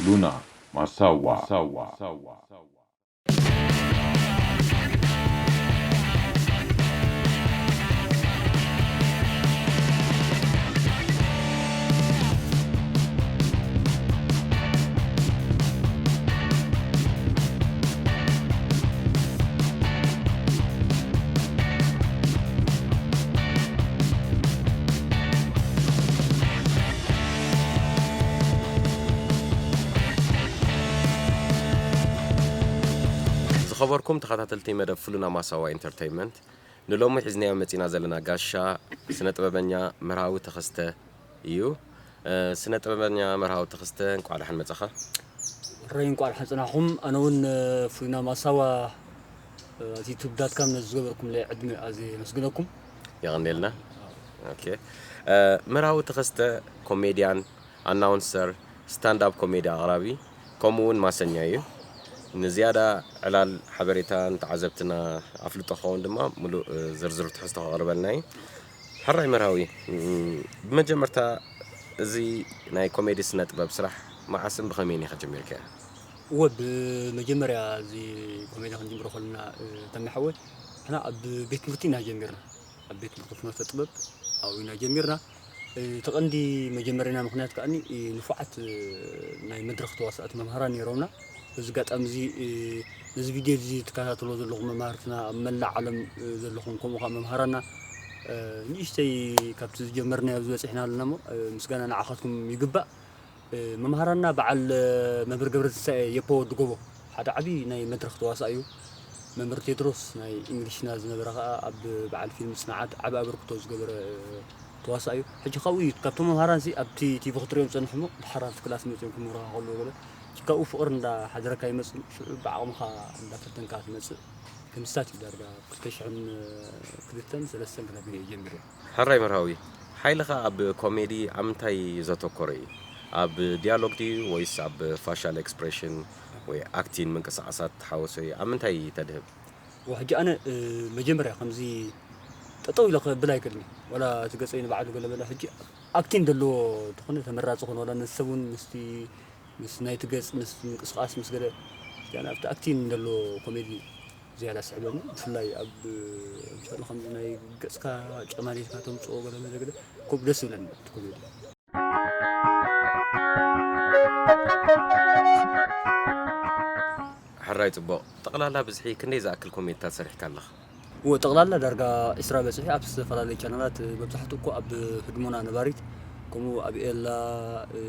ሉና ማሳዋ። ዝኸበርኩም ተኸታተልቲ መደብ ፍሉና ማሳዋ ኢንተርተይንመንት፣ ንሎሚ ሒዝናዮ መጺና ዘለና ጋሻ ስነ ጥበበኛ መርሃዊ ተኸስተ እዩ። እ፣ ስነ ጥበበኛ መርሃዊ ተኸስተ፣ እንቋዕ ደሓን መጻኻ። ራይ፣ እንቋዕ ደሓን ጸናሕኩም። ኣነ እውን፣ እ፣ ፍሉና ማሳዋ፣ እ፣ ዩቱብ ዳት ካም ነዚ ዝገበርኩምለይ ዕድመ ኣዝየ የመስግነኩም። የቐንየልና። ኦኬ። እ፣ መርሃዊ ተኸስተ ኮሜድያን፣ ኣናውንሰር፣ ስታንዳፕ ኮሜዲ ኣቕራቢ፣ ከምኡ እውን ማሰኛ እዩ። ንዝያዳ ዕላል ሓበሬታ ንተዓዘብትና ኣፍልጦ ክኸውን ድማ፣ ምሉእ፣ እ፣ ዝርዝር ትሕዝቶ ከቕርበልና እዩ። ሕራይ መርሃዊ፣ እም፣ ብመጀመርታ፣ እዚ ናይ ኮሜዲ ስነ ጥበብ ስራሕ መዓስን ብኸመይን ኢኻ ጀሚርካዮ? እወ፣ ብመጀመርያ እዚ ኮሜዲ ክንጅምሮ ከለና፣ እ፣ ተሜ ሓወይ፣ ንሕና ኣብ ቤት ትምህርቲ ኢና ጀሚርና። ኣብ ቤት ትምህርቲ ፍኖተ ጥበብ ኣብኡ ኢና ጀሚርና። እ፣ እቲ ቀንዲ መጀመርያና ምኽንያት ከኣኒ፣ እ፣ ንፉዓት፣ እ፣ ናይ መድረኽ ተዋሳእቲ መምህራን ነይሮምና። በዚ ኣጋጣሚ እዚ፣ እ፣ ነዚ ቪድዮ እዚ ትከታተሎ ዘለኹም መማህርትና ኣብ መላእ ዓለም፣ እ፣ ዘለኹም፣ ከምኡ ከኣ መምሃራና፣ እ፣ ንእሽተይ ካብቲ ዝጀመርናዮ ኣብዚ በጺሕና ኣለና እሞ፣ እ፣ ምስጋና ንዓኻትኩም ይግባእ። እ፣ መምሃራና በዓል፣ እ፣ መምህር ገብረትንሳኤ የፖ ወዲ ጎቦ ሓደ ዓቢ ናይ መድረኽ ተዋሳእ እዩ። መምህር ቴድሮስ ናይ እንግሊሽና ዝነበረ ከኣ ኣብ በዓል ፊልም ጽንዓት ዓቢ ኣበርክቶ ዝገበረ፣ እ፣ ተዋሳእ እዩ። ሕጂ ካብኡ እዩ፣ ካብቶም መምሃራንሲ ኣብቲ ቲቪ ክትሪኦም ትጸንሕ እሞ፣ ድሓር ኣብቲ ክላስ መጺኦም ክምህሩኻ ከለዉ ገለ፣ ካብኡ ፍቕሪ እንዳሓደረካ ይመጽእ። ሽዑ ብዓቕምኻ እንዳፈተንካ ትመጽእ። ክንስታት እዩ ዳርጋ ክልተ ሽሕን ክልተን ሰለስተን ክነግር እየ ጀሚረ። ሕራይ መርሃዊ፣ ሓይልኻ ኣብ ኮሜዲ ኣብ ምንታይ ዘተኮረ እዩ? ኣብ ዲያሎግ ድዩ ወይስ ኣብ ፋሻል ኤክስፕሬሽን ወይ ኣክቲን ምንቅስቓሳት ተሓወሶ እዩ? ኣብ ምንታይ ተድህብ? ወ-፣ ሕጂ ኣነ፣ እ፣ መጀመርያ ከምዚ ጠጠው ኢለ ክብል ኣይክእልን እየ። ዋላ እቲ ገጸይ ንባዕሉ ገለ በለ። ሕጂ ኣክቲን ዘለዎ እንተኾነ ተመራጺ ኮነ። ዋላ ነቲ ሰብ እውን ምስቲ፣ ምስ ናይቲ ገጽ፣ ምስ ምንቅስቓስ፣ ምስ ገለ፣ እቲ ኣነ ኣብቲ ኣክቲን ዘለዎ ኮሜዲ ዝያዳ ስሕበኒ። ብፍላይ ኣብ፣ ምሳሌ፣ ከምዚ ናይ ገጽካ ጨማሊትካ ተምጽኦ ገለ መለ ገለ፣ ኮብ ደስ ይብለኒ ኣብቲ ኮሜዲ። ሕራይ ጽቡቕ። ጠቕላላ ብዝሒ ክንደይ ዝኣክል ኮሜድታት ሰሪሕካ ኣለኻ? እወ፣ ጠቕላላ ዳርጋ ዕስራ በጺሑ ኣብ ዝተፈላለዩ ቻነላት፣ መብዛሕትኡ እኮ ኣብ ህድሞና ነባሪት፣ ከምኡ ኣብ ኤላ፣ እ፣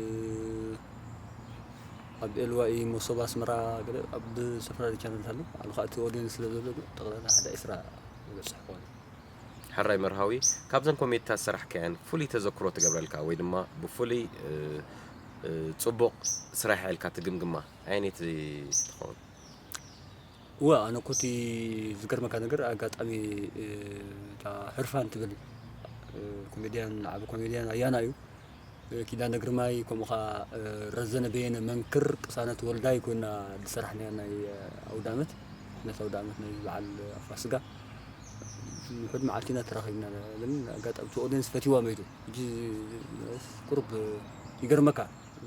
ኣብ ኤልዋኢ፣ መሶብ ኣስመራ፣ ገለ ኣብ ዝተፈላለዩ ቻነላት ኣሎ። ባዕሉ ከኣ እቲ ኦድየንስ ስለ ዘሎ ግን ጠቕላላ ሓደ ዕስራ ዝበጽሕ ክኾን እዩ። ሕራይ መርሃዊ፣ ካብዘን ኮሜድታት ዝሰራሕካየን ፍሉይ ተዘክሮ ትገብረልካ ወይ ድማ ብፍሉይ፣ እ፣ እ፣ ጽቡቕ ስራሕ ኢልካ ትግምግማ ኣየነይቲ ትኸውን? እወ፣ ኣነ እኮ እቲ ዝገርመካ ነገር፣ ኣጋጣሚ፣ እ፣ እታ ህርፋን ትብል፣ እ፣ ኮሜድያን፣ ዓቢ ኮሜድያን ኣያና እዩ። እ፣ ኪዳነ ግርማይ፣ ከምኡ ኸኣ፣ እ፣ ረዘነ በየነ መንክር፣ ቅሳነት ወልዳይ ኮይና ዝሰራሕናያ ናይ፣ እ፣ ኣውዳመት፣ ሕነት ኣውዳመት ናይ በዓል ፋስጋ። ውሑድ መዓልቲ ኢና ተራኺብና፣ ግን ኣጋጣሚ እቲ ኦድየንስ ፈትይዋ መይቱ። ሕጂ ቁሩብ ይገርመካ፣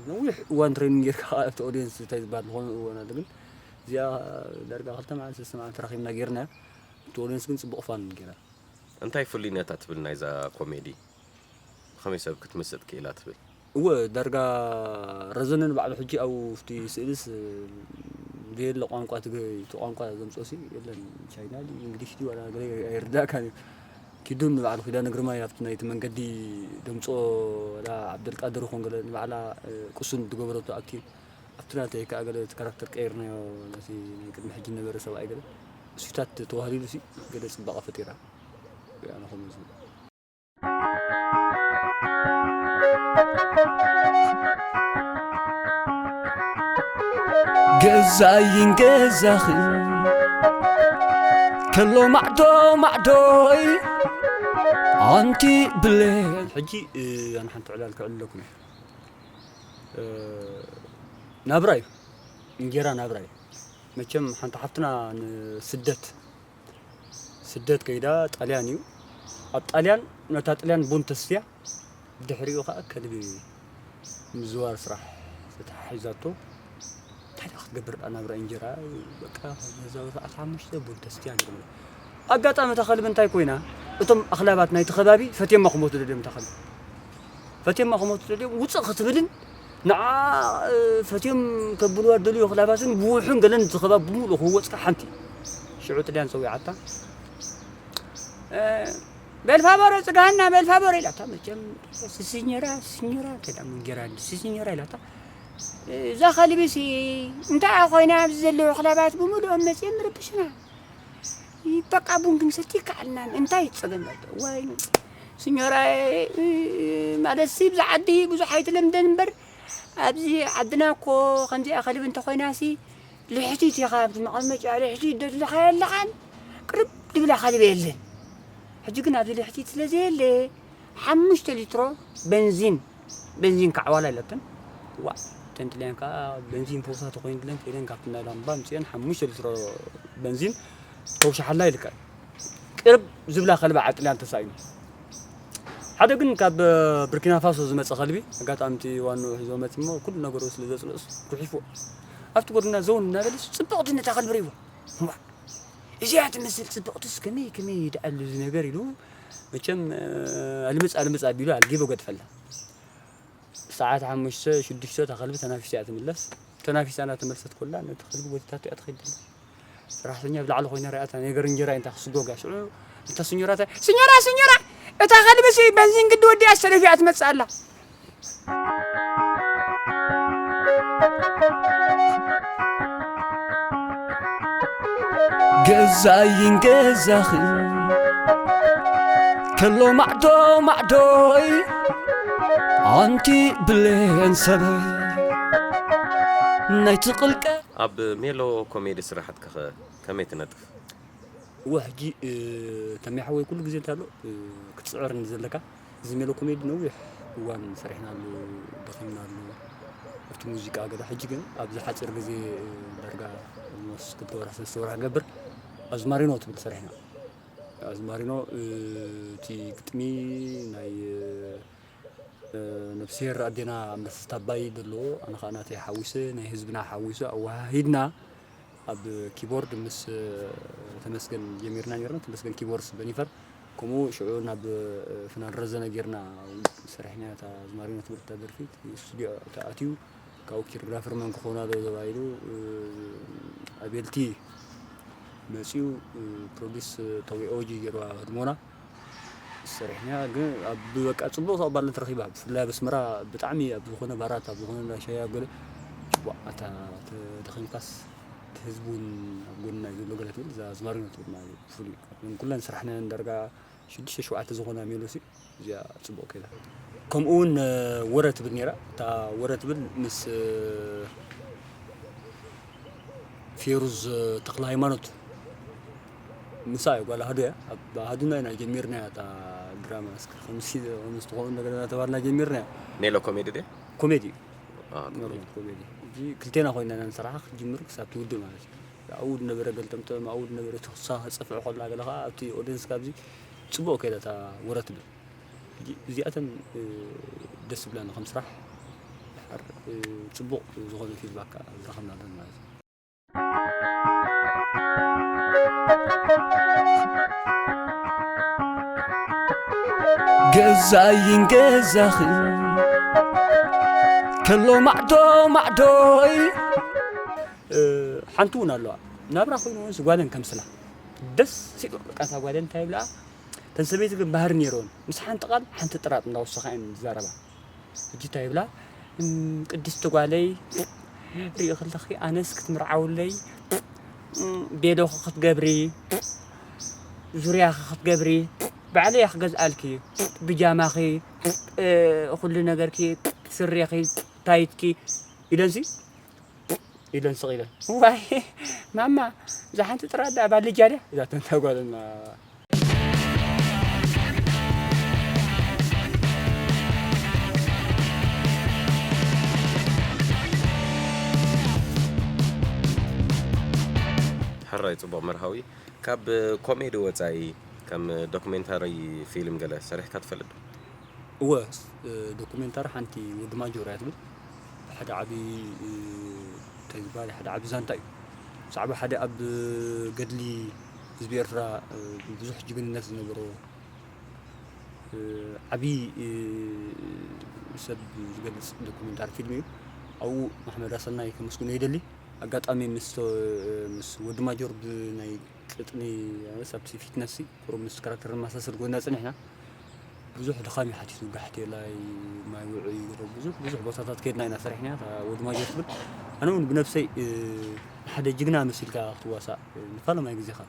ነዊሕ እዋን ትሬኒንግ ጌርካ ከኣ ኣብቲ ኦድየንስ እንታይ ዝበሃል ዝኾነ እዋን ኣሎ፣ ግን እዚኣ ዳርጋ ክልተ መዓልቲ፣ ሰለስተ መዓልቲ ተራኺብና ጌርናያ። እቲ ኦድየንስ ግን ጽቡቕ ፋን ጌራ። እንታይ ፍሉይነታ ትብል ናይዛ ኮሜዲ? ብኸመይ ሰብ ክትምስጥ ክኢላ ትብል? እወ፣ ዳርጋ ረዘነ ንባዕሉ ሕጂ ኣብኡ ኣብቲ ስእልስ፣ እ፣ ዘየለ ቋንቋ ትግርይ፣ እቲ ቋንቋ ዘምጽኦሲ የለን። ቻይና ድዩ፣ እንግሊሽ ድዩ፣ ዋላ ገለ ኣይርዳእካን እዩ። ኪዱን ንባዕሉ ኪዳነ ግርማይ ኣብቲ ናይቲ መንገዲ ደምጽኦ፣ ዋላ ዓብደልቃድር ይኹን ገለ ንባዕላ፣ እ፣ ቅሱን ዝገበረቶ ኣክቲንግ፣ ኣብቲ ናተይ ከኣ ገለ እቲ ካራክተር ቀይርናዮ፣ ነቲ ናይ ቅድሚ ሕጂ ዝነበረ ሰብኣይ ገለ፣ እሱታት ተዋህሊሉሲ ገለ ጽባቐ ፈጢራ። ኣነ ከምኡ ዝብል። ገዛይን ገዛኽን ከሎ ማዕዶ ማዕዶይ ኣንቲ ብሌን። ሕጂ፣ እ፣ ኣነ ሓንቲ ዕላል ክዕልለኩም እየ። እ፣ ናብራ እዩ። እንጌራ ናብራ እዩ። መቸም ሓንቲ ሓፍትና ንስደት፣ ስደት ከይዳ ጣልያን እዩ። ኣብ ጣልያን፣ ነታ ጥልያን ቡን ተስትያ፣ ድሕሪኡ ኸኣ ከልቢ ምዝዋር ስራሕ ተተሓሒዛቶ። እንታይ ደኣ ክትገብር ደኣ ናብራ እንጀራ፣ በቃ፣ ካብ ገዛ ወጻእ ሓሙሽተ ቡን ተስትያ ነይሩ። ኣጋጣሚ እታ ከልቢ እንታይ ኮይና፣ እቶም ኣኽላባት ናይቲ ከባቢ ፈትዮማ ክሞቱ ደልዮም እታ ከልቢ። ፈትዮማ ክሞቱ ደልዮም ውጽእ ክትብልን ንዓ፣ እ፣ ፈትዮም ከብልዋ ደልዩ ኣኽላባትን ብውሑን ገለን እቲ ከባቢ ብምሉእ ክወጽካ ሓንቲ። ሽዑ ጥልያን ጸዊዓታ። እ፣ "በል ፋበሮ ጽጋሃና፣ በል ፋበሮ" ኢላታ። መቸም "ሲሲኞራ፣ ሲሲኞራ" እንታይ ደኣ መንጌራ፣ "ሲሲኞራ" ኢላታ። "እዛ ከልቢሲ እንታይ ኮይና ኣብዚ ዘለዉ ኣኽላባት ብምሉኦም መጺኦም ምርብሽና። በቃ ቡን ክንሰቲ ይከኣልናን፣ እንታይ ጸገም ኣሎ?" "ዋይ ሲኞራ፣ እ፣ ማለትሲ ብዛ ዓዲ ብዙሕ ኣይትለምደን እምበር፣ ኣብዚ ዓድና እኮ ከምዚኣ ከልቢ እንተኾይናሲ ልሕቲት ኢኻ፣ ኣብዚ መቐመጫ ልሕቲት ዶ ትልኻዮ ኣለኻን፣ ቅርብ ድብላ ከልቢ የለን። ሕጂ ግን ኣብዚ ልሕቲት ስለ ዘየለ፣ ሓሙሽተ ሊትሮ በንዚን፣ በንዚን ካዕዋላ" ኢለተን። ዋ፣ እተን ጥልያን ከኣ በንዚን ፈውሳ ተኾይኑለን፣ ከይደን ካብቲ ናይ ላምባ ኣምጺአን ሓሙሽተ ሊትሮ በንዚን ተውሻሓላ ኢልካ። ቅርብ ዝብላ ከልቢ ዓጥልያን ተሳኢኑ። ሓደ ግን ካብ፣ እ፣ ብርኪና ፋሶ ዝመጸ ከልቢ፣ ኣጋጣሚ እቲ ዋንኡ ሒዞ መጺ እሞ፣ ኩሉ ነገሩ ስለ ዘጽንዑስ፣ ጉሒፉ ኣብቲ ጎድና ዘው እናበለስ፣ ጽብቕቲ ነታ ከልቢ ርእይዋ። እዋ፣ እዚኣ ትመስል ጽብቕትስ ከመይ፣ ከመይ ደኣሉ እዚ ነገር ኢሉ፣ መቸም፣ እ፣ ኣልምጽ፣ ኣልምጽ ኣቢሉ ኣልጊቡ ገድፈላ። ሰዓት ሓሙሽተ፣ ሽዱሽተ እታ ከልቢ ተናፊሳ እያ ትምለስ። ተናፊሳ እናተመልሰት ኮላ፣ ነቲ ከልቢ ጎቲታቶ እያ ትኸይድ ዘላ። ሰራሕተኛ ብላዕሊ ኮይና ርኣታ፣ ነገር እንጀራ እንታይ ክስጎጋ። ሽዑ እታ ስኞራ እታ፣ "ስኞራ፣ ስኞራ፣ እታ ከልቢሲ በንዚን ግዲ ወዲኣ ሰለፊ እያ ትመጽእ ኣላ." ገዛይን ገዛኽን ከሎ ማዕዶ ማዕዶይ፣ ኣንቲ ብሌን ሰበይ፣ ናይቲ ቅልቀ ኣብ ሜሎ ኮሜዲ ስራሓትካ ኸ ከመይ ትነጥፍ? እወ፣ ሕጂ፣ እ፣ ተሜ ሓወይ፣ ኩሉ ግዜ እንታሎ፣ እ፣ ክትጽዕር ዘለካ። እዚ ሜሎ ኮሜዲ ነዊሕ እዋን ሰሪሕናሉ፣ ደኺምናሉ፣ ኣብቲ ሙዚቃ ገለ። ሕጂ ግን ኣብዚ ሓጺር ግዜ፣ እ፣ ዳርጋ ኦልሞስት ክልተ ወርሒ፣ ሰለስተ ወርሒ ክገብር፣ ኣዝማሪኖ ትብል ሰሪሕና። ኣዝማሪኖ፣ እ፣ እቲ ግጥሚ ናይ፣ እ፣ እ፣ ነብስሄር ኣዴና ኣንበሳ ኣባይ ዘለዎ፣ ኣነ ኸኣ ናተይ ሓዊሰ፣ ናይ ህዝብና ሓዊሱ ኣወሃሂድና፣ ኣብ ኪቦርድ ምስ፣ እ፣ ተመስገን ጀሚርና ኔርና። ተመስገን ኪቦርድ በኒፈር፣ ከምኡ ሽዑ ናብ፣ እ፣ ፍናን ረዘነ ጌርና ሰሪሕና እታ ኣዝማሪኖ ትብል እታ ደርፊ። ስቱዲዮ ተኣትዩ፣ ካብኡ ኪሮግራፈር መን ክኾን ኣለዎ ተባሂሉ፣ እ፣ ኣቤልቲ መጺኡ፣ እ፣ ፕሮዲስ፣ እ፣ ተዊኦ ጂ ገይርዋ ህድሞና። ሰሪሕና ግን ኣብ በቃ ጽቡቕ ተቐባልነት ረኺባ። ብፍላይ ኣብ ኣስመራ ብጣዕሚ ኣብ ዝኾነ ባራት፣ ኣብ ዝኾነ እንዳ ሻሂ፣ ኣብ ገለ፣ ዋእ፣ ኣታ ተደኺምካስ እቲ ህዝቢ እውን ኣብ ጎንና እዩ ዘሎ ገለ ትብል፣ እዛ ኣዝማሪኖ ትብል ማለት እዩ። ፍሉይ። ግን ኩለን ስራሕና ዳርጋ ሽዱሽተ ሸውዓተ ዝኾና ሜሎሲ እዚኣ ጽቡቕ ከይዳ። ከምኡ እውን፣ እ፣ ወረ ትብል ነይራ። እታ ወረ ትብል ምስ፣ እ፣ ፌሩዝ ተክለ ሃይማኖት፣ ምሳ እዩ፣ ጓል ኣሃዱ እያ። ኣብ ኣሃዱና ኢና ጀሚርና እታ ድራማ። እስከ ከምዚ፣ ከምዚ ትኸውን ነገር እናተባህልና ጀሚርና እያ። ሜሎ ኮሜዲ ድያ? ኮሜዲ እዩ። አ፣ ኮሜዲ። ኖርማል ኮሜዲ። እዚ ክልቴና ኮይና ኢና ንሰርሓ፣ ክትጅምር ክሳብ ትውድእ ማለት እዩ። ኣብኡ ዝነበረ ገልጠምጠም፣ ኣብኡ ዝነበረ ተኹሳ ክጸፍዕ ከሎ፣ ገለ ኸዓ ኣብቲ ኦድየንስ ካብዚ ጽቡቕ ከይዳ እታ ወረ ትብል። እዚ-፣ እዚኣተን፣ እ፣ ደስ ዝብላኒ ከም ስራሕ። ድሓር፣ እ፣ ጽቡቕ ዝኾነ ፊድባክ ዝረኸብናለን ማለት እዩ። ገዛይን ገዛኽን ከሎ ማዕዶ ማዕዶይ። እ፣ ሓንቲ እውን ኣለዋ። ናብራ ኮይኑ እውን ጓለን ከምስላ ደስ ኢሉ፣ በቃ፣ እታ ጓለን እንታይ ይብላ፣ እተን ሰበይቲ ግን ባህሪ ነይረውን። ምስ ሓንቲ ቃል ሓንቲ ጥራጥ እንዳወሰኻ እየን ዝዛረባ። ሕጂ እንታይ ይብላ? እም፣ ቅድስቲ ጓለይ፣ ርኢ ከለኺ ኣነስ ክትምርዓውለይ፣ እም፣ ቤሎኺ ክትገብሪ፣ ዙርያኺ ክትገብሪ፣ ባዕለይ እየ ክገዝኣልኪ፣ ብጃማኺ፣ እ፣ ኩሉ ነገርኪ፣ ስሬኺ፣ ታይትኪ ኢለንሲ ኢለን ስቕ ኢለን፣ "ዋይ ማማ፣ እዛ ሓንቲ ጥራይ ደኣ ባልጃ ድያ?" ኢላተን እታ ጓል እና ሕራይ ጽቡቕ መርሃዊ። ካብ ኮሜዲ ወጻኢ ከም ዶክሜንታሪ ፊልም ገለ ሰሪሕካ ትፈልጥ ዶ? እወ፣ ዶክሜንታሪ ሓንቲ ወዲ ማጆር እያ ትብል። ሓደ ዓብዪ፣ እንታይ ዝበሃል፣ ሓደ ዓብዪ ዛንታ እዩ። ብዛዕባ ሓደ ኣብ ገድሊ ህዝቢ ኤርትራ ብዙሕ ጅግንነት ዝነበሮ ዓብዪ ሰብ ዝገልፅ ዶክሜንታሪ ፊልም እዩ። ኣብኡ ማሕመድ ኣሰናይ ከመስግኖ ይደሊ። ኣጋጣሚ ምስ ወዲ ማጆር ብናይ ቅጥኒ ኣብቲ ፊት ነፍሲ ቁሩብ ምስ ካራክተር ንመሳሰል ጎና ፅኒሕና። ብዙሕ ድኻም እዩ ሓቲቱ። ጋሕቴላይ፣ ማይ ውዑይ፣ ብዙሕ ብዙሕ ቦታታት ከድና ኢና ሰሪሕና። ወዲ ማጆር ትብል ኣነ እውን ብነብሰይ ንሓደ ጅግና መሲልካ ክትዋሳእ ንፋለማይ ግዜኻ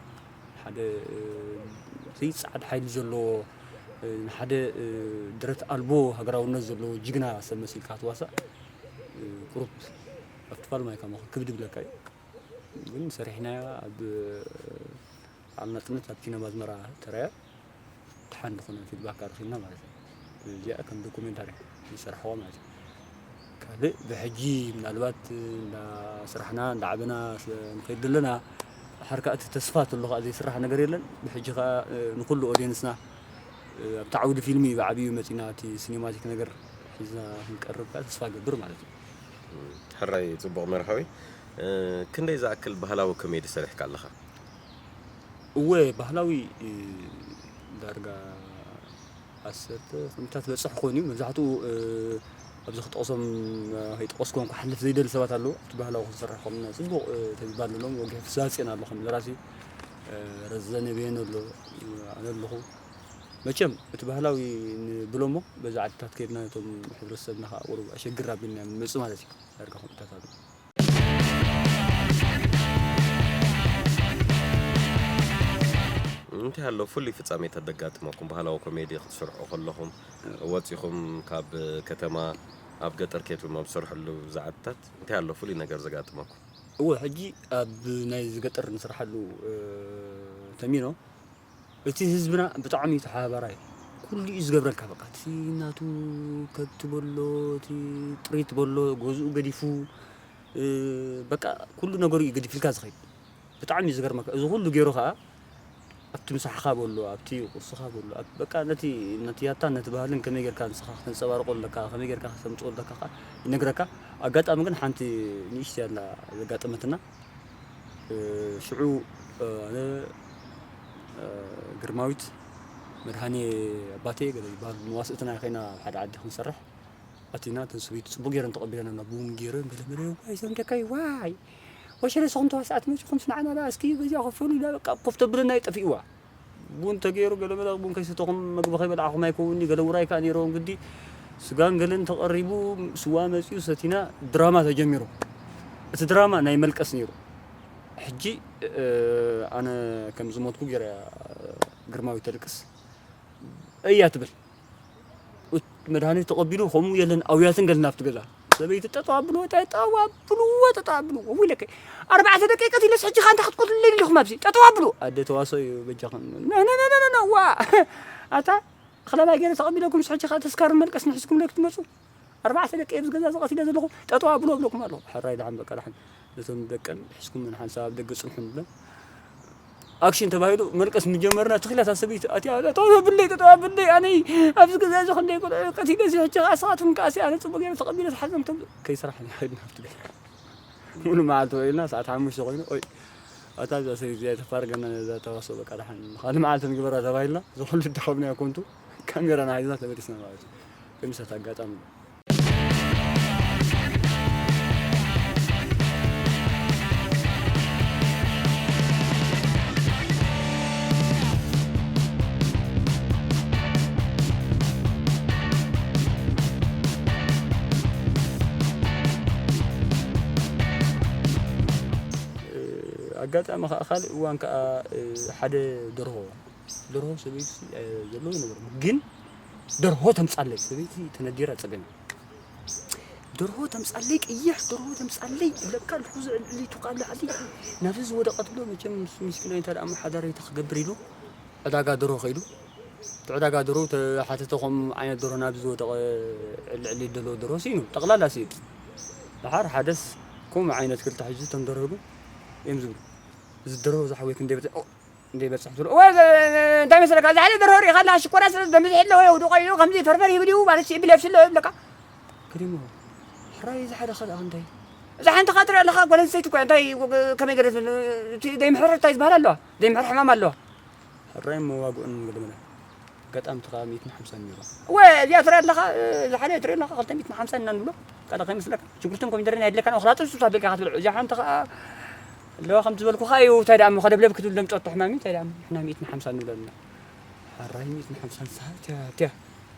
ሓደ ፃዕድ ሓይሊ ዘለዎ ንሓደ ደረት ኣልቦ ሃገራውነት ዘለዎ ጅግና ሰብ መሲልካ ክትዋሳእ ቁሩብ ኣብቲ ፋለማይ ከማኹ ክብድ ይብለካ እዩ። ግን ሰሪሕናያ ኣብ በዓል ናፅነት ኣብቲ ናብ ኣዝመራ ተራያ ድሓን ዝኾነ ፊድባክ ኣርኪብና ማለት እዩ። እዚኣ ከም ዶኩሜንታሪ ዝሰርሕዋ ማለት እዩ። ካልእ ብሕጂ ምናልባት እንዳስራሕና እንዳዓበና ንኸይድ ዘለና ሓርካ እቲ ተስፋ ተሎ ከዓ ዘይስራሕ ነገር የለን። ብሕጂ ከዓ ንኩሉ ኦዲየንስና ኣብቲ ዓውዲ ፊልሚ ብዓብዩ መፂና እቲ ሲኒማቲክ ነገር ሒዝና ክንቀርብ ከዓ ተስፋ ገብር ማለት እዩ። ሕራይ ፅቡቕ መርሃዊ። ክንደይ ዝኣክል ባህላዊ ኮሜዲ ሰሪሕካ ኣለኻ? እወ፣ ባህላዊ ዳርጋ ዓሰርተ ከምታት በፅሕ ኮይኑ መብዛሕትኡ ኣብዚ ክጠቕሶም ከይጠቐስኩም ክሓልፍ ዘይደሊ ሰባት ኣለዉ። ኣብቲ ባህላዊ ክንሰርሕ ከምና ፅቡቕ ተግባር ዘለዎም ወጊሕ ፍስሃፅዮን ኣሎ ከም ደራሲ ረዘነ በየነ ኣሎ ኣነ ኣለኹ። መቸም እቲ ባህላዊ ንብሎ እሞ በዚ ዓድታት ከይድና ነቶም ሕብረተሰብና ከዓ ቁሩብ ኣሸግር ኣቢልና እዮም ዝመፁ ማለት እዩ። ዳርጋ ከምታት ኣሎ። እንታይ ኣሎ ፍሉይ ፍጻሜታት ዘጋጥመኩም? ባህላዊ ኮሜዲ ክትሰርሑ ከለኹም ወጺኹም ካብ ከተማ ኣብ ገጠር ከይድኩም ኣብ ትሰርሕሉ ዝዓድታት እንታይ ኣሎ ፍሉይ ነገር ዘጋጥመኩም? እወ ሕጂ ኣብ ናይ ዝገጠር ንስርሓሉ ተሚኖ እቲ ህዝብና ብጣዕሚ እዩ ተሓባባራይ። ኩሉ እዩ ዝገብረልካ በቃ እቲ እናቱ ከብቲ በሎ እቲ ጥሪት በሎ ገዝኡ ገዲፉ በቃ ኩሉ ነገሩ እዩ ገዲፍልካ ዝኸይድ። ብጣዕሚ እዩ ዝገርመካ። እዚ ኩሉ ገይሩ ከዓ ኣብቲ ምሳሕኻ በሎ ኣብቲ ቁርስኻ በሎ በቃ ነቲ ነቲ ያታን ነቲ ባህልን ከመይ ጌርካ ንስኻ ክተንፀባርቆ ኣለካ ከመይ ጌርካ ክተምፅኦ ኣለካ ከዓ ይነግረካ። ኣጋጣሚ ግን ሓንቲ ንእሽቲ ያላ ዘጋጠመትና ሽዑ ኣነ ግርማዊት መድሃኔ ኣባቴ ገለ ዝበሃሉ መዋስእትና ኮይና ኣብ ሓደ ዓዲ ክንሰርሕ ኣቲና እተን ሰበይቲ ፅቡቅ ገይረን ተቐቢለና ቡን ገይረን ገለ ገለ ዋይ ዘም ደቀይ ዋይ ወሸለ ሰኹም ተዋሳእቲ መፂኹም ስንዓና ዳ እስኪ በዚኣ ከፈሉ ኢላ በቃ ኮፍ ተብለና እዩ ጠፊእዋ። ቡን ተገይሩ ገለ መለ ቡን ከይሰተኹም መግቢ ከይበላዕኹም ኣይከውንኒ ገለ ውራይ ከዓ ነይረዎም ግዲ ስጋን ገለን ተቐሪቡ ስዋ መፂኡ ሰቲና ድራማ ተጀሚሩ። እቲ ድራማ ናይ መልቀስ ነይሩ። ሕጂ ኣነ ከም ዝሞትኩ ገይረ ግርማዊ ተልቅስ እያ ትብል። መድሃኒት ተቐቢሉ ከምኡ የለን ኣውያትን ገልና ኣብቲ ገዛ ሰበይቲ ጠጠው ኣብልዎ ጠጠው ኣብልዎ ጠጠው ኣብልዎ ወይ ለከ ኣርባዕተ ደቂቀት ኢለስ ሕጂ ካ እንታይ ክትቆትልለይ ኢልኩም ኣብዚ ጠጠው ኣብልዎ ኣደ ተዋሶ እዩ በጃኹም ነነነነነዋ ኣታ ክለባይ ገይረ ተቐቢለኩም ሕጂ ካ ተስካርን መልቀስ ንሕዝኩም ለክ ትመፁ ኣርባዕተ ደቂ ኣብዚ ገዛ ዝቐትለ ዘለኹ ጠጠው ኣብልዎ ኣብለኩም ኣለኹ ሕራይ ደሓን በቃ ደሓን ነቶም ደቀን ሕዝኩም ንሓንሳብ ኣብ ደገ ፅንሑ ንብለን ኣክሽን ተባሂሉ መልቀስ ምጀመርና ትኽላት ኣሰበይቲ ኣትያ ጠጠው ኣብለይ ጠጠው ኣብለይ ኣነይ ኣብዚ ገዛ እዚ ክንደይ ቆልዑ ቀቲለ እዚ ሕጂ ኣስኻትኩም ከኣሲ ኣነ ፅቡቅ ገይረ ተቐቢለ ዝሓዘምቶም ከይስራሕ ኢና ከድና ኣብቲ ገዛ ሙሉ መዓልቲ ውዒልና ሰዓት ሓሙሽተ ኮይኑ ኦይ ኣታ እዛ ሰበይቲ እዚኣ ተፋርገና ነዛ ተዋሶ በቃ ደሓን ካልእ መዓልቲ ንግበራ ተባሂልና ዝኹሉ ድኸምናዮ ኮንቱ ካሜራና ሒዝና ተመሊስና ማለት እዩ። ከምሳት ኣጋጣሚ ኣጋጣሚ ከዓ ካልእ እዋን ከዓ ሓደ ደርሆ ደርሆ ሰበይቲ ዘለዎ ነበርኩ ግን ደርሆ ተምፃለይ ሰበይቲ ተነዲራ ፀገም ደርሆ ተምፃለይ ቀይሕ ደርሆ ተምፃለይ ለካ ልሕዚ ዕልዕሊቱ ካብ ላዕሊ ናብዚ ዝወደቐት ብሎ መቸም ምስኪና እንታይ ደኣ ኣመሓዳሪታ ክገብር ኢሉ ዕዳጋ ደርሆ ከይዱ እቲ ዕዳጋ ደርሆ ተሓተተ ከም ዓይነት ደርሆ ናብዚ ዝወደቐ ዕልዕሊ ዘለዎ ደርሆ ስኢኑ ጠቕላላ ስኢኑ ደሓር ሓደስ ከምኡ ዓይነት ክልተ ሕጂ እቶም ደርሆ ግን እዮም ዝብሉ እዚ ደርሆ ዝሓወይ ክንደይ በተ እንደ ይበጽሕ ትብሎ። ወይ እንታይ መስለካ? እዚ ሓደ ደርሆ ርኢኻ ኣለኻ? ሽኮርያ ስለ ዝበዝሕ ኣለዎ፣ የውድቖ እዩ፣ ከምዚ ፈርፈር ይብል እዩ ማለት ይብል የብስሎ ይብለካ። ክሪሞ፣ ሕራይ እዚ ሓደ ካልእ እንታይ? እዛ ሓንቲ ኻትሪ ኣለኻ፣ ጓል ኣንስተይቲ እኮ እንታይ፣ ከመይ ገለ፣ እቲ ዘይምሕር እንታይ ዝበሃል ኣለዋ? ዘይምሕር ሕማም ኣለዋ። ሕራይ መዋግኡን ገለ መለ። ኣጋጣሚ እቲ ኸኣ ሚእትን ሓምሳን ነይሩ። እወ፣ እዚኣ ትርኢ ኣለኻ፣ እዛ ሓደ ትርኢ ኣለኻ፣ ክልተ ሚእትን ሓምሳን ኢና ንብሎ። ካልእ ከይመስለካ። ሽጉርትን ኮሚደረን ኣየድልየካን፣ እኽላ ጥብሲ ኣቢልካ ክትብልዖ። እዚኣ ሓንቲ ኸኣ ኣለዋ፣ ከም ዝበልኩኻ እዩ፣ እንታይ ደኣ እሞ፣ ከደብለብ ክትብል ደምጸቶ ሕማም እዩ፣ እንታይ ደኣ እሞ፣ ንሕና ሚእትን ሓምሳን ንብሎ ኣለና። ሕራይ ሚእትን ሓምሳን ሰዓት፣ ትያ፣ ትያ።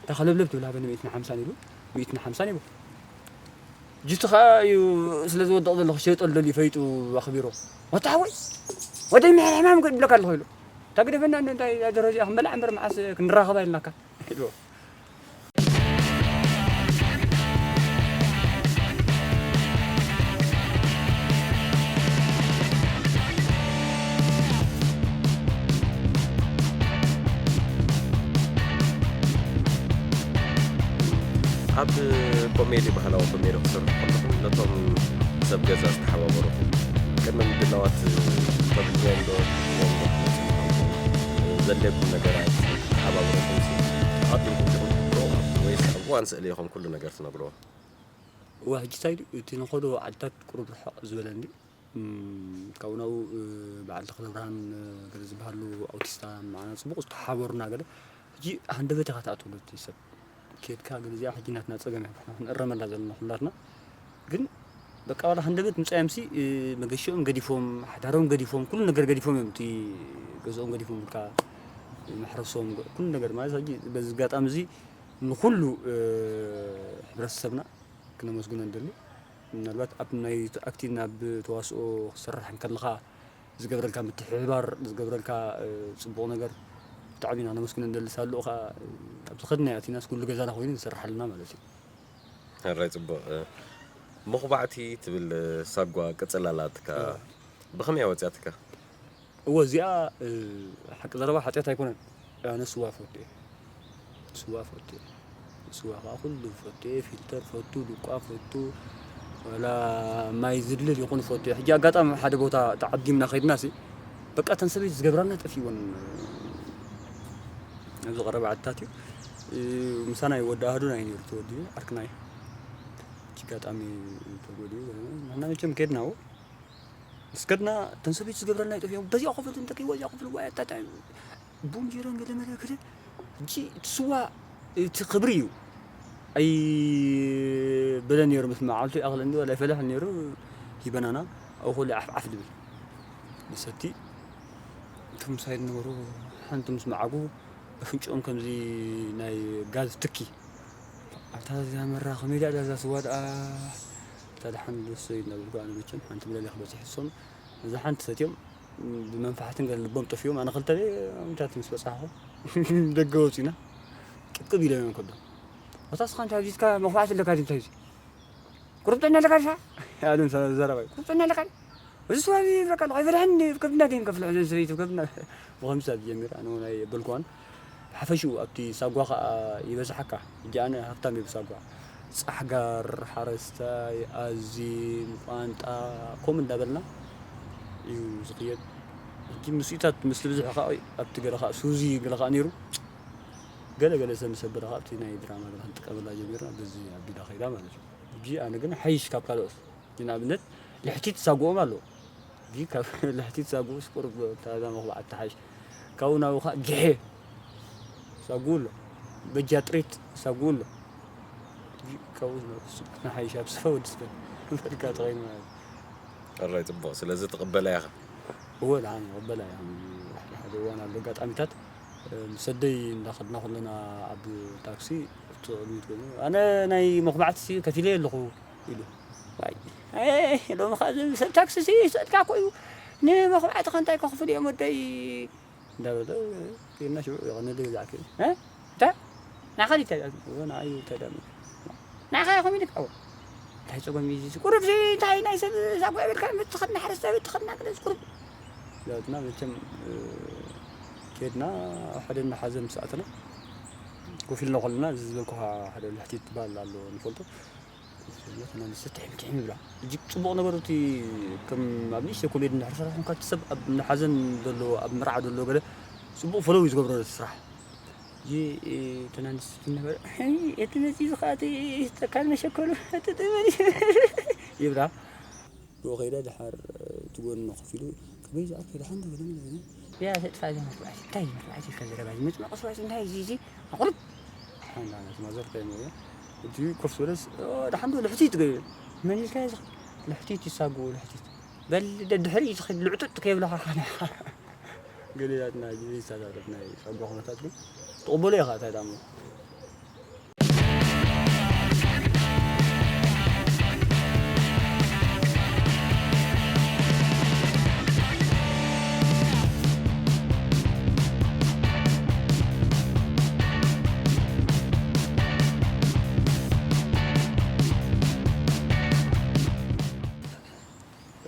እታ ከለብለብ ትብል ሃበኒ ሚእትን ሓምሳን ኢሉ፣ ሚእትን ሓምሳን ይብሎ። ጅቲ ኸኣ እዩ ስለ ዝወድቕ ዘሎ ክሸይጠሉ ደልዩ ፈይጡ ኣኽቢሮ። ወታ ሓወይ፣ ወደይ ምሕር ሕማም ክብለካ ኣለኹ ኢሉ። እታ ግደፈና እንዶ እንታይ እዛ ደርሆ እዚኣ ክንበልዓ እምበር መዓስ ክንራኸባ ኢልናካ ኢልዎ። ኣብ ኮሜዲ፣ ባህላዊ ኮሜዲ ክትሰርሑ ከለኹም ነቶም ሰብ ገዛ ዝተሓባበሩኹም ቅድሚ ምድላዋት ተብልዎም ዶ ትብልዎም ዶ ክመጽእ ይኽእል? ዘድልየኩም ነገራት ክተሓባበሩኹም ሲ ኣቐዲምኩም ዲኹም ትነግርዎም ወይስ ኣብ እዋን ስእሊ ኢኹም ኩሉ ነገር ትነግርዎም? እዋ፣ ሕጂ እንታይ ድዩ እቲ ንኸዶ ዓድታት ቁሩብ ርሕቕ ዝበለ እንድዩ። እም፣ ካብኡ ናብኡ፣ እ፣ በዓል ተኽለብርሃን፣ እ፣ ገለ ዝበሃሉ ኣውቲስታ ንዓና ጽቡቕ ዝተሓባበሩና ገለ። ሕጂ ሃንደበት ኢኻ ትኣትወሉ እቲ ሰብ። ኬድካ ገለ እዚኣ ሕጂ ናትና ጸገም እያ። ንሕና ክንእረመላ ዘለና ኩላትና። ግን በቃ ዋላ ሃንደበት ምጻዮምሲ፣ እ፣ መገሽኦም ገዲፎም፣ ሓዳሮም ገዲፎም፣ ኩሉ ነገር ገዲፎም እዮም። እቲ ገዝኦም ገዲፎም፣ በቃ መሕረሶም፣ ኩሉ ነገር ማለት ሕጂ በዚ ኣጋጣሚ እዚ ንኹሉ፣ እ፣ ሕብረተሰብና ክነመስግኖ ንደሊ። ምናልባት ኣብ ናይ ኣክቲንግ ኣብ ተዋስኦ ክትሰርሕ እንከለኻ ዝገብረልካ ምትሕብባር፣ ዝገብረልካ፣ እ፣ ጽቡቕ ነገር ብጣዕሚ ኢና ነመስግኖ ንደሊ። ሳልኡ ኸኣ ኣብዚ ኸድና ኣቲናስ ኩሉ ገዛና ኮይኑ ንሰርሕ ኣለና ማለት እዩ። ሕራይ ጽቡቕ። እ፣ መኹባዕቲ ትብል፣ እ፣ ሳጓ ቅጽል ኣላትካ። እወ። ብኸመይ እያ ወጺኣትካ? እወ፣ እዚኣ፣ እ፣ ሓቂ ዘረባ ሓጢኣት ኣይኮነን። ኣነ ስዋ እፈቱ እየ። ስዋ እፈቱ እየ። ስዋ ኸኣ ኩሉ እፈቱ እየ። ፊልተር እፈቱ፣ ዱቋ እፈቱ፣ ዋላ ማይ ዝልል ይኹን እፈቱ እየ። ሕጂ ኣጋጣሚ ሓደ ቦታ ተዓዲምና ኸይድናሲ፣ በቃ እተን ሰበይቲ ዝገብራና ጠፊእወን። ኣብዚ ቀረባ ዓድታት እዩ። እ፣ ምሳና እዩ ወዲ ኣህዱና እዩ ነይሩ ተወዲኡ፣ ዓርክና እዩ። ሕጂ ኣጋጣሚ ተጎዲኡ፣ ንሕና መቸም ከይድና፣ እዎ። ምስ ከድና እተን ሰበይቲ ዝገብረልና ይጠፍኦም። በዚኣ ክፍል እንተከይዋ እዚኣ ክፍል ዋይ ኣታታ ቡን ጌረን ገለ መለ ክደ። ሕጂ እቲ ስዋ እቲ ክብሪ እዩ። ኣይ በለ ነይሩ ምስ መዓልቱ ይኣኽለኒ ወላ ይፈለሕ ነይሩ። ሂበናና ኣብኡ ከሎ ዓፍ ዓፍ ድብል ንሰቲ። እቶም ሳይድ ነበሩ ሓንቲ ምስ መዓጉ ኣፍንጭኦም ከምዚ ናይ ጋዝ ትኪ። ኣታ እዛ መራ ከመይ ደኣ እዛ ስዋ ደኣ፣ እታ ደሓን ደስ ኢልና ዝብልኩ ኣነ መቸም ሓንቲ ምለሊ ክበጽሕ እሶም እዛ ሓንቲ ሰትዮም ብመንፋሕትን ገለ ልቦም ጠፊኦም። ኣነ ክልተ ደይ ኣምታት ምስ በጻሕኹ ደገ ወጺና ቅብቅብ ኢሎም እዮም ከብዶም። ኣታ ስኻ እንታይ ኣብዚትካ መኹባዕቲ ኣለካ ድዩ እንታይ እዚ? ቁርብጥና ኣለካ ድኻ? ኣሉን ዘረባይ ቁርብጥና ኣለካ ድዩ? እዚ ስዋ እዚ ይብለካ ኣለኹ ኣይፈልሐኒ ከብድና ደይም ከፍልሖ ዘን ሰበይቲ ከብድና ብኸምዚ ሰዓት ጀሚሩ ኣነ እውን ኣይበልኩዋን። ብሓፈሽኡ ኣብቲ ሳጓ ኸኣ ይበዝሓካ። ሕጂ ኣነ ሃብታም እየ ብሳጓ። ጻሕጋር፣ ሓረስታይ፣ ኣዚም፣ ቋንጣ፣ ከምኡ እንዳበልና እዩ ዝኽየድ። ሕጂ ምስኢታት ምስ ትብዝሑ ኸኣ ኣብቲ ገለ ኸኣ ሱዚ ገለ ኸኣ ነይሩ። ገለ ገለ ሰብ ምስ ኣበለ ኸኣ ኣብቲ ናይ ድራማ ገለ ክንጥቀመላ ጀሚርና በዚ ኣቢላ ኸይዳ ማለት እዩ። ሕጂ ኣነ ግን ሓይሽ ካብ ካልኦት። ንኣብነት ልሕቲት ሳጉኦም ኣሎ። እዚ ካብ ልሕቲት ሳጉኡስ ቁሩብ ታዛ መኹባዕቲ ትሓይሽ። ካብኡ ናብኡ ኸዓ ጊሐ ሳጉኡ ኣሎ። በጃ ጥሪት ሳጉኡ ኣሎ። እዚ ካብኡ ንሓይሽ ኣብ ስፈ ወዲ ስፈ በልካ ተኸይኑ ማለት እዩ። ሕራይ ጽቡቕ። ስለዚ ትቕበላ ኢኻ? እወ፣ ደሓን ይቕበላ እየ። ሓደ ሓደ እዋን ኣሎ ኣጋጣሚታት፣ እ፣ ምስ ኣደይ እንዳኸድና ከለና ኣብ ታክሲ እቲ ቅድሚት ኮይኑ፣ "ኣነ ናይ መኹባዕቲ ከፊለ ኣለኹ" ኢሉ። ዋይ፣ ኣይ፣ ሎሚ ኸኣ እዚ ሰብ ታክሲ ሲ ይስእልካ እኮ እዩ። ንመኹባዕትኻ እንታይ ከኽፍል እዮም ወደይ? እንዳበለ፣ ኬድና ሽዑ የቐነለይ ገዛዕኪ። እ? እንታይ? ንዓኻ ድዩ እንታይ ደኣ? እወ፣ ንዓይ እዩ እንታይ ደኣ? ንዓኻ ኢኹም ኢልካ? እወ። እንታይ ጸገም እዩ እዚ? ቁሩብ እዚ እንታይ ናይ ሰብ ዛጓ ይበልካ? ምትኸድና ሓረስታይ ምትኸድና ገለ እዚ ቁሩብ። ዳትና መቸም፣ እ፣ ኬድና ሓደ እናሓዘ ምስ ኣተና፣ ኮፍ ኢልና ከለና እዚ ዝበልኩኻ ሓደ ልሕቲት ትበሃል ኣሎ ንፈልጦ። ሰብነት ናንሰ ትሕም ትሕም ይብላ። እጅግ ጽቡቕ ነገሩ እቲ ከም ኣብ ንእሽተይ ኮሜዲ እንድሕር ሰራሕ እንኳ እቲ ሰብ ኣብ ሓዘን ዘሎ፣ ኣብ መርዓ ዘሎ ገለ ጽቡቕ ፈለው እዩ ዝገብሮ እቲ ስራሕ። እዚ፣ እ፣ እተን ኣንስቲ ትነበር፣ "እቲ መጺ ዝኸኣቲ ተካል መሸከሉ፣ እቲ ጥበል" ይብላ። ብኡ ከይደ ድሓር እቲ ጎኒ ኮፍ ኢሉ፣ "ከመይ ዝኣከ ደሓን ዶ?" ገለ መለ ገለ። "ያ ተጥፋ እዛ መርባዕቲ፣ እንታይ እዩ መርባዕቲ?" ኢልካ ዘረባ እዚ መጽመቂ ስዋስ እንታይ እዩ እዚ? ኣቑርብ! ሓንዳ ነቲ ማዘር እንታይ እሞ እያ? እቲ ኮፍ ዝበለስ፣ "ኦ፣ ደሓን ዶ ልሕቲት?" ገለ። "መን ኢልካ እዚ? ልሕቲት ይሳጉ፣ ልሕቲት። በል ደድሕሪ እዩ ዝኸድ፣ ልዕጡጥ ከይብለኻ ኻና." ገለ ናትና እዚ ዝተዛረብ ናይ ጸባ ኩነታት ግን ትቕበሎ ኢኻ፣ እንታይ ደኣ እሞ።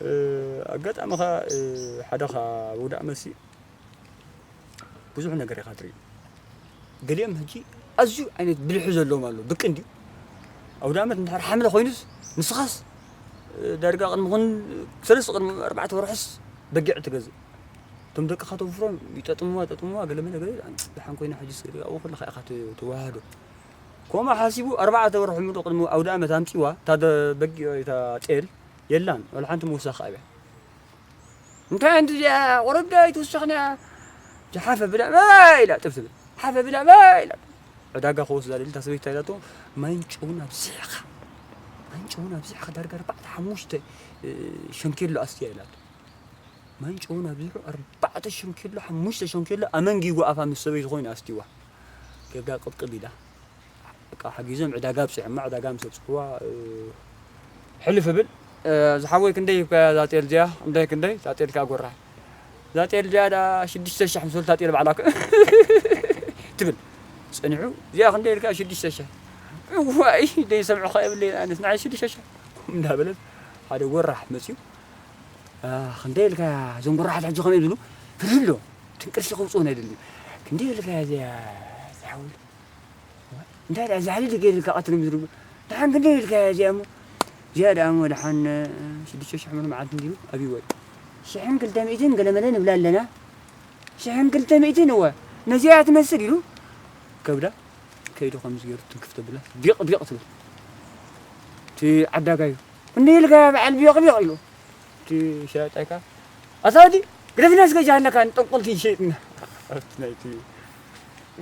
እ፣ ኣጋጣሚ ኸኣ፣ እ፣ ሓደ ኸኣ ውዳእ መሲ ብዙሕ ነገር ኢኻ ትርኢ። ገሊኦም ሕጂ ኣዝዩ ዓይነት ብልሒ ዘለዎም ኣለዉ። ብቂ እንድዩ። ኣውደ ዓመት እንድሕር ሓምለ ኮይኑስ፣ ንስኻስ፣ እ፣ ዳርጋ ቅድሚ ኹን-፣ ሰለስተ ቅድሚ ኣርባዕተ ወርሕስ በጊዕ ትገዝእ። እቶም ደቅኻ ተውፍሮም ይጠጥምዋ፣ ይጠጥምዋ፣ ገለ መለ ገለ፣ ደሓን ኮይና ሕጂስ ገለ ኣብኡ ከለኻ ኢኻ ት-፣ ትወሃዶ። ከምኡ ሓሲቡ ኣርባዕተ ወርሒ ሙሉእ ቅድሚ ኣውደ ዓመት ኣምጺዋ፣ እታ ደ-፣ በጊዕ፣ እታ ጤል የላን፣ ወላ ሓንቲ ምውሳኽ ኣብያ። እንታይ ኣንቲ እዚኣ ቁሩብ ዶ ኣይትውስኽን እያ? ሓፍ ኣብላ፣ "ባይ!" ኢላ ጥብ ትብል። ሓፍ ኣብላ፣ "ባይ!" ኢላ። ዕዳጋ ክወስዳ ደሊ፣ እታ ሰበይቲ እንታይ ኢላቶ? "ማይን ጨውን ኣብዚሕኻ፣ ማይን ጨውን ኣብዚሕኻ፣ ዳርጋ ኣርባዕተ ሓሙሽተ፣ እ፣ ሸንኬሎ ኣስትያ" ኢላቶ። ማይን ጨውን ኣብዚሑ ኣርባዕተ ሸንኬሎ፣ ሓሙሽተ ሸንኬሎ ኣመንጊጉ ኣፋ ምስ ሰበይቲ ኮይኑ ኣስትይዋ። ጌጋ ቅብቅብ ኢላ። በቃ ሓጊዞም ዕዳጋ ኣብጺሖማ፣ ዕዳጋ ምስ ኣብጽሕዋ፣ እ፣ ሕልፍ እብል፣ እ፣ "ዝሓወይ ክንደይ እኳ እያ እዛ ጤል እዚኣ? ክንደይ፣ ክንደይ?" እዛ ጤል ከኣ ጎራ። "እዛ ጤል እዚኣ ደኣ ሽዱሽተ ሻሕ ምስ በሉ እታ ጤል ባዕላ እኮ" ትብል። ጸኒሑ፣ "እዚኣ ክንደይ ኢልካ?" "ሽዱሽተ ሻሕ።" "እዋይ፣ ደይ ሰምዑኻ የብለይን ኣነስ፣ ንዓይ ሽዱሽተ ሻሕ" እንዳበለት ሓደ ጎራሕ መጺኡ፣ "ኣ፣ ክንደይ ኢልካ?" እዞም ጎራሓት ሕጂ ከመይ ዝብሉ? ፍልሎ። ትንቅርሲ ከውጽኡን ኣይደልን። "ክንደይ ኢልካ እዚኣ ዝሓወይ?" እንታይ ደኣ ዛሕሊ ገይርልካ ቀትሪ ምድሪ። ደሓን ክንደይ ኢልካያ እዚኣ እሞ? እዚኣ ደኣ እሞ ደሓን ሽዱሽተ ሽሕ ምኑ መዓልቲ እንዲሉ ኣብይዎ እዩ። ሽሕን ክልተ ሚእትን ገለመለ ንብላ ኣለና። ሽሕን ክልተ ሚእትን እወ። ነዚኣ እያ ትመስል ኢሉ ከብዳ ከይዱ ከምዚ ገይሩ ትንክፍ ተብላ ቢቕ ቢቕ ትብል። እቲ ዓዳጋዩ ክንደይ ኢልካያ በዓል ቢቕ ቢቕ ኢሉ። እቲ ሸያጣይ ከኣ፣ "ኣታ ወዲ፣ ግደፍና እስከ ጃሃንዳ ካን ጠንቆልቲ ይሸይጥና." ኣብቲ ናይቲ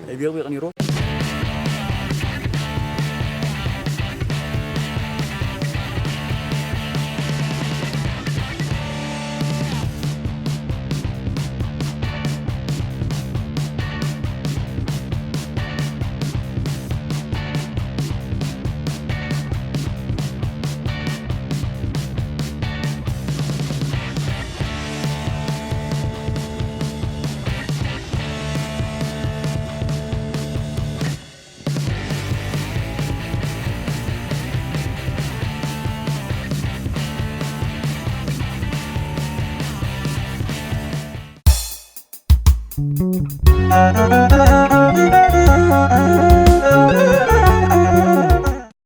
ናይ ቢቕቢቕ ኔርዎ።